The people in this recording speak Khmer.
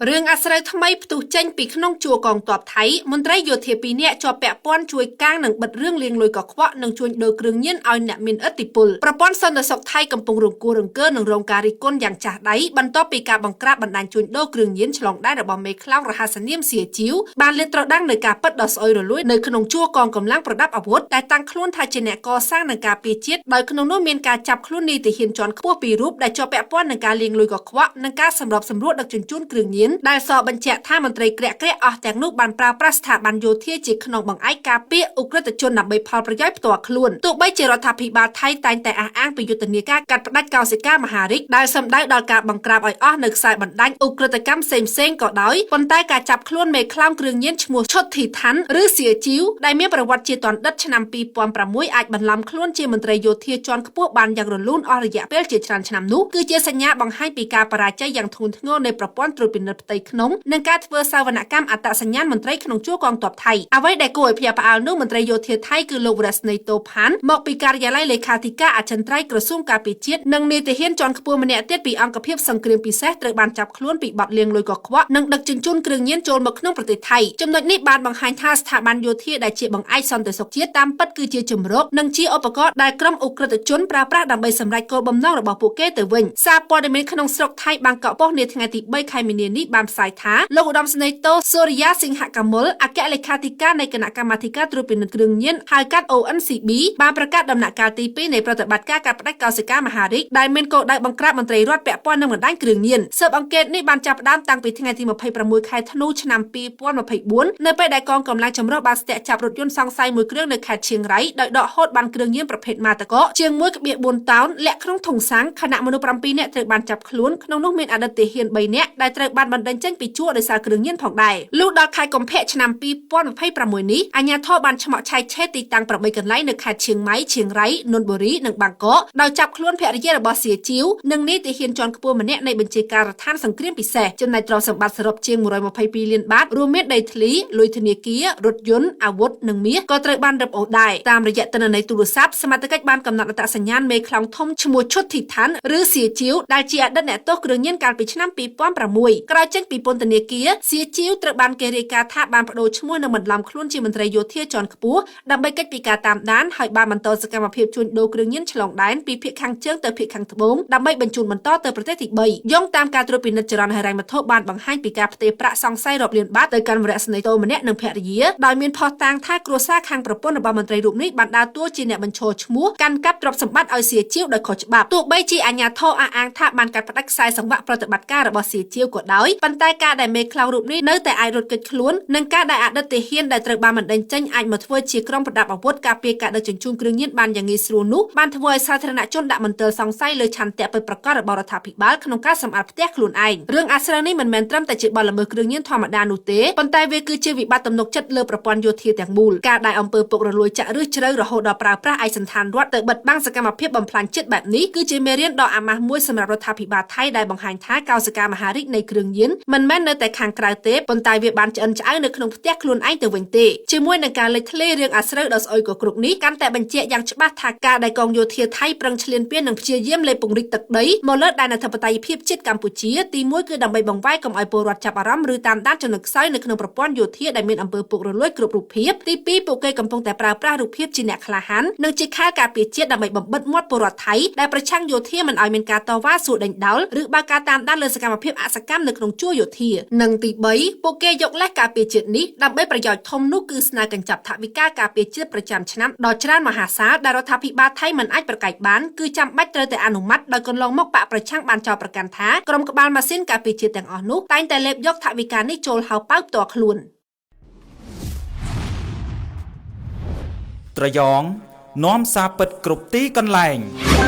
រឿងអាស្រូវថ្មីផ្ទុះចេញពីក្នុងជួរកងទ័ពថៃមន្ត្រីយោធាពីរនាក់ជាប់ពាក់ព័ន្ធជួយកាងនិងបិទរឿងលាងលុយកខ្វក់និងជួញដូរគ្រឿងញៀនឲ្យអ្នកមានឥទ្ធិពលប្រព័ន្ធសន្តិសុខថៃកំពុងរង្គោះរង្គើនិងរងការរិះគន់យ៉ាងចាស់ដៃបន្ទាប់ពីការបង្ក្រាបបណ្ដាញជួញដូរគ្រឿងញៀនឆ្លងដែនរបស់មេខ្លោងរហស្សនាមសៀជីវបានលាតត្រដាងនៅការពិតដ៏ស្អុយរលួយនៅក្នុងជួរកងកម្លាំងប្រដាប់អាវុធដែលតាំងខ្លួនថាជាអ្នកកសាងនិងការពារជាតិដោយក្នុងនោះមានការចាប់ខ្លួននាយទាហានជាន់ខ្ពស់ពីររូបដែលជាប់ពាក់ព័ន្ធនឹងការលាងលុយកខ្វក់និងការសម្របសម្រួលដឹកជញ្ជូនគ្រឿងញៀនដែលសបញ្ជាក់ថាមន្ត្រីក្រាក់ៗអស់ទាំងនោះបានប្រើប្រាស់ស្ថាប័នយោធាជាខ្នងបង្អែកការពារឧក្រិដ្ឋជនដើម្បីផលប្រយោជន៍ផ្ទាល់ខ្លួនទោះបីជារដ្ឋាភិបាលថៃតែងតែអះអាងពីយុទ្ធនាការកាត់ផ្តាច់កោសិកាមហារីកដែលសំដៅដល់ការបង្ក្រាបឲ្យអស់នៅខ្សែបណ្ដាញឧក្រិដ្ឋកម្មផ្សេងៗក៏ដោយប៉ុន្តែការចាប់ខ្លួនមេខ្លោងគ្រឿងញៀនឈ្មោះឈុតធីថាន់ឬសៀជីវដែលមានប្រវត្តិជាទណ្ឌិតឆ្នាំ2006អាចបន្លំខ្លួនជាមន្ត្រីយោធាជាន់ខ្ពស់បានយ៉ាងរលូនអស់រយៈពេលជាច្រើនឆ្នាំនោះគឺជាសញ្ញាបង្ហាញពីការបរាជ័យយ៉ាងធ្ងន់ធ្ងរនៃប្រព័ន្ធត្រួតពិនិត្យផ្ទៃក្នុងនិងការធ្វើសវនកម្មអត្តសញ្ញាណមន្ត្រីក្នុងជួរកងទ័ពថៃអ្វីដែលគួរឲ្យភ្ញាក់ផ្អើលនោះមន្ត្រីយោធាថៃគឺលោករស្នីតូផានមកពីការិយាល័យលេខាធិការអចិន្ត្រៃយ៍ក្រសួងការពារជាតិនិងនាយទាហានជាន់ខ្ពស់ម្នាក់ទៀតពីអង្គភាពសង្គ្រាមពិសេសត្រូវបានចាប់ខ្លួនពីបទលាងលុយកខ្វក់និងដឹកជញ្ជូនគ្រឿងញៀនចូលមកក្នុងប្រទេសថៃចំណុចនេះបានបង្ហាញថាស្ថាប័នយោធាដែលជាបង្អែកសន្តិសុខជាតិតាមពិតគឺជាជំរកនិងជាឧបករណ៍ដែលក្រុមឧក្រិដ្ឋជនប្រើប្រាស់ដើម្បីសម្រេចគោលបំណងរបស់ពួកគេទៅវិញសារព័ត៌មានក្នុងស្រុកថៃបាងកកប៉ុស្តិ៍នាថ្ងៃទី3ខែមីនានេះបានផ្សាយថាលោកឧត្តមសេនីយ៍តូសូរិយាសិង្ហកមលអគ្គលេខាធិការនៃគណៈកម្មាធិការត្រួតពិនិត្យគ្រឿងញៀនហៅកាត់ ONCB បានប្រកាសដំណាក់កាលទី2នៃប្រតិបត្តិការកាត់ផ្តាច់កោសិកាមហារីកដែលមានគោលដៅបង្ក្រាបមន្ត្រីរដ្ឋពាក់ព័ន្ធនឹងបណ្ដាញគ្រឿងញៀនស៊ើបអង្កេតនេះបានចាប់ផ្ដើមតាំងពីថ្ងៃទី26ខែធ្នូឆ្នាំ2024នៅពេលដែលកងកម្លាំងចម្រុះបានស្ទាក់ចាប់រថយន្តសង្ស័យមួយគ្រឿងនៅខេត្តឈៀងរៃដោយដកហូតបានគ្រឿងញៀនប្រភេទម៉ាតកកជាង 1.4 តោនលាក់ក្នុងធុងសាំងខណៈមនុស្ស7នាក់ត្រូវបានចាប់ខ្លួនក្នុងនោះមានអតីតទាហាន3នាក់ដែលត្រូវបានបណ្ដេញចេញពីជួរដោយសារគ្រឿងញៀនផងដែរលុះដល់ខែកុម្ភៈឆ្នាំ2026នេះអាជ្ញាធរបានឆ្មក់ឆែកឆេរទីតាំង8កន្លែងនៅខេត្តឈៀងម៉ៃឈៀងរៃននបុរីនិងបាងកកដោយចាប់ខ្លួនភរិយារបស់សៀជីវនិងនាយទាហានជាន់ខ្ពស់ម្នាក់នៃបញ្ជាការដ្ឋានសង្គ្រាមពិសេសចំណែកទ្រព្យសម្បត្តិសរុបជាង122លានបាតរួមមានដីធ្លីលុយធនាគាររថយន្តអាវុធនិងមាសក៏ត្រូវបានរឹបអូសដែរតាមរយៈទិន្នន័យទូរស័ព្ទសមត្ថកិច្ចបានកំណត់អត្តសញ្ញាណមេខ្លោងធំឈ្មោះឈុតធីថាន់ឬសៀជីវដែលជាអតីតអ្នកទោសគ្រឿងញៀនកាលពីឆ្នាំ2006ក្រោយចេញពីពន្ធនាគារសៀជីវត្រូវបានគេរាយការណ៍ថាបានប្ដូរឈ្មោះនិងបន្លំខ្លួនជាមន្ត្រីយោធាជាន់ខ្ពស់ដើម្បីគេចពីការតាមដានហើយបានបន្តសកម្មភាពជួញដូរគ្រឿងញៀនឆ្លងដែនពីភាគខាងជើងទៅភាគខាងត្បូងដើម្បីបញ្ជូនបន្តទៅប្រទេសទី3យោងតាមការត្រួតពិនិត្យចរន្តហិរញ្ញវត្ថុបានបង្ហាញពីការផ្ទេរប្រាក់សង្ស័យរាប់លានបាតទៅកាន់វរៈសេនីយ៍តូម្នាក់និងភរិយាដោយមានភស្តុតាងថាគ្រួសារខាងប្រពន្ធរបស់មន្ត្រីរូបនេះបានដើរតួជាអ្នកបញ្ឈរឈ្មោះកាន់កាប់ទ្រព្យសម្បត្តិឲ្យសៀជីវដោយខុសច្បាប់ទោះបីជាអាជ្ញាធរអះអាងថាបានកាត់ផ្តាច់ខ្សែសង្វាក់ប្រតិបត្តិការរបស់សៀជីវក៏ដោយប៉ុន្តែការដែលមេខ្លោងរូបនេះនៅតែអាចរត់គេចខ្លួននិងការដែលអតីតទាហានដែលត្រូវបានបណ្ដេញចេញអាចមកធ្វើជាក្រុមប្រដាប់អាវុធការពារការដឹកជញ្ជូនគ្រឿងញៀនបានយ៉ាងងាយស្រួលនោះបានធ្វើឲ្យសាធារណជនដាក់មន្ទិលសង្ស័យលើឆន្ទៈពិតប្រាកដរបស់រដ្ឋាភិបាលក្នុងការសម្អាតផ្ទះខ្លួនឯងរឿងអាស្រូវនេះមិនមែនត្រឹមតែជាបទល្មើសគ្រឿងញៀនធម្មតានោះទេប៉ុន្តែវាគឺជាវិបត្តិទំនុកចិត្តលើប្រព័ន្ធយោធាទាំងមូលការដែលអំពើពុករលួយចាក់ឫសជ្រៅរហូតដល់ប្រើប្រាស់ឯកសណ្ឋានរដ្ឋទៅបិទបាំងសកម្មភាពបំផ្លាញជាតិបែបនេះគឺជាមេរៀនដ៏អាម៉ាស់មួយសម្រាប់រដ្ឋាភិបាលថៃដែលបង្ហាញថាកោសិកាមហារីកនៃគ្រឿងញៀនមិនមែននៅតែខាងក្រៅទេប៉ុន្តែវាបានឆ្អិនឆ្អៅនៅក្នុងផ្ទះខ្លួនឯងទៅវិញទេជាមួយនឹងការលេចធ្លាយរឿងអាស្រូវដ៏ស្អុយកគ្រុកនេះកាន់តែបញ្ជាក់យ៉ាងច្បាស់ថាការដែលកងយោធាថៃប្រឹងឈ្លានពាននិងព្យាយាមលេបពង្រីកទឹកដីមកលើដែនអធិបតេយ្យភាពជាតិកម្ពុជាទី1គឺដើម្បីបង្វែរកុំឲ្យពលរដ្ឋចាប់អារម្មណ៍ឬតាមដានចំណុចខ្សោយនៅក្នុងប្រព័ន្ធយោធាដែលមានអំពើពុករលួយគ្រប់រូបភាពទី2ពួកគេកំពុងតែប្រើប្រាស់រូបភាពជាអ្នកក្លាហាននិងជាខែលការពារជាតិដើម្បីបំបិទមាត់ពលរដ្ឋថៃដែលប្រឆាំងយោធាមិនឲ្យមានការតវ៉ាសួរដេញដោលឬបើកការតាមដានលើសកម្មភាពអសកម្មនៅក្នុងជួរយោធានិងទី3ពួកគេយកលេសការពារជាតិនេះដើម្បីប្រយោជន៍ធំនោះគឺស្នើកញ្ចប់ថវិកាការពារជាតិប្រចាំឆ្នាំដ៏ច្រើនមហាសាលដែលរដ្ឋាភិបាលថៃមិនអាចប្រកែកបានគឺចាំបាច់ត្រូវតែអនុម័តដោយកន្លងមកបកប្រឆាំងបានចោទប្រកាន់ថាក្រុមក្បាលម៉ាស៊ីនការពារជាតិទាំងអស់នោះតែងតែលេបយកថវិកានេះចូលហោប៉ៅផ្ទាល់ខ្លួនត្រយងនាំសារពិតគ្រប់ទីកន្លែង។